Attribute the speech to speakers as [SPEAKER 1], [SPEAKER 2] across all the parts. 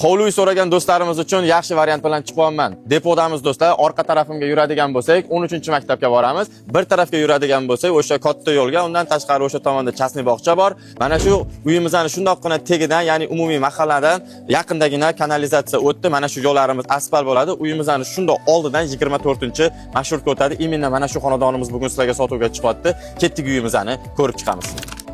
[SPEAKER 1] Hovli uy so'ragan do'stlarimiz uchun yaxshi variant bilan chiqyapman. Depodamiz, do'stlar, orqa tarafimga yuradigan bo'lsak, 13-maktabga boramiz. Bir tarafga yuradigan bo'lsak, o'sha katta yo'lga, undan tashqari o'sha tomonda частный bog'cha bor. Mana shu uyimizni shundoqqina tegidan, ya'ni umumiy mahalladan yaqindagina kanalizatsiya o'tdi. Mana shu yo'llarimiz asfalt bo'ladi. Uyimizni shundoq oldidan 24-маршрутка o'tadi. Именно mana shu xonadonimiz bugun sizlarga sotuvga chiqyapti. Ketdik, uyimizni ko'rib chiqamiz.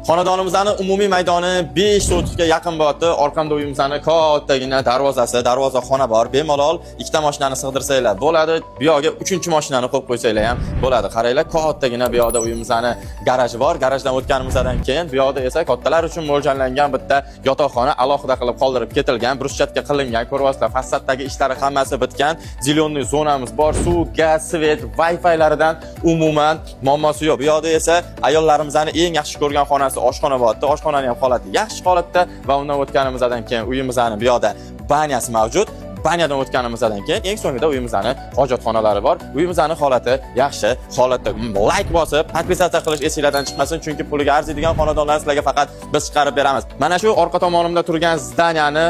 [SPEAKER 1] Xonadonimizni umumiy maydoni 5 sotixga yaqin bo'lyapti. Orqamda uyimizni kattagina darvozasi, darvozaxona bor. Bemalol ikkita mashinani sig'dirsanglar bo'ladi. Bu yoqga uchinchi mashinani qo'yib qo'ysanglar ham bo'ladi. Qaranglar, kattagina bu yoqda uyimizni garaji bor. Garajdan o'tganimizdan keyin bu yoqda esa kattalar uchun mo'ljallangan bitta yotoqxona alohida qilib qoldirib ketilgan, брусчатка qilingan. Ko'ryapsizlar, fasaddagi ishlari hammasi bitgan. Зелёный zonamiz bor, suv, gaz, свет, Wi-Fi'laridan umuman muammosi yo'q. Bu yoqda esa ayollarimizning eng yaxshi ko'rgan xonasi oshxona bo'lyapti. Oshxonaning ham holati yaxshi holatda va undan o'tganimizdan keyin uyimizni bu yoqda баня si mavjud. Баня dan o'tganimizdan keyin eng so'ngida uyimizni hojatxonalari bor. Uyimizni holati yaxshi holatda. Layk bosib, подписаться qilish esinglardan chiqmasin, chunki puliga arziydigan xonadonlarni sizlarga faqat biz chiqarib beramiz. Mana shu orqa tomonimda turgan здания ni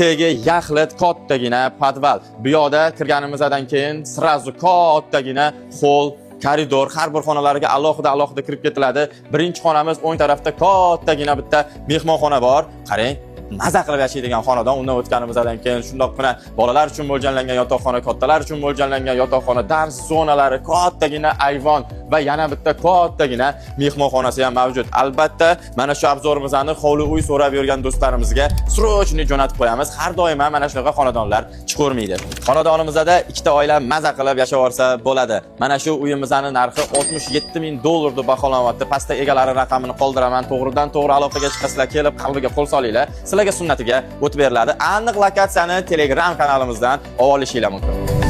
[SPEAKER 1] tegi yaxlit kattagina podval. Bu yoqda kirganimizdan keyin сразу kattagina холл, koridor, har bir xonalariga alohida alohida kirib ketiladi. Birinchi xonamiz o'ng tarafda kattagina bitta mehmonxona bor. Qarang, maza qilib yashaydigan xonadon. Undan o'tganimizdan keyin shundoqqina bolalar uchun mo'ljallangan yotoqxona, kattalar uchun mo'ljallangan yotoqxona, dars zonalari, kattagina ayvon va yana bitta kattagina mehmonxonasi ham mavjud. Albatta, mana shu обзор imizni hovli uy so'rab yurgan do'stlarimizga срочно jo'natib qo'yamiz. Har doim ham mana shunaqa xonadonlar chiqavermaydi. Xonadonimizda ikkita oila maza qilib yashab olsa bo'ladi. Mana shu uyimizni narxi 67 ming dollar deb baholanyapti. Pastda egalari raqamini qoldiraman. To'g'ridan to'g'ri aloqaga chiqasizlar, kelib qalbiga qo'l solinglar. Sizlarga sunnatiga o'tib beriladi. Aniq lokatsiyani Telegram kanalimizdan olishinglar mumkin.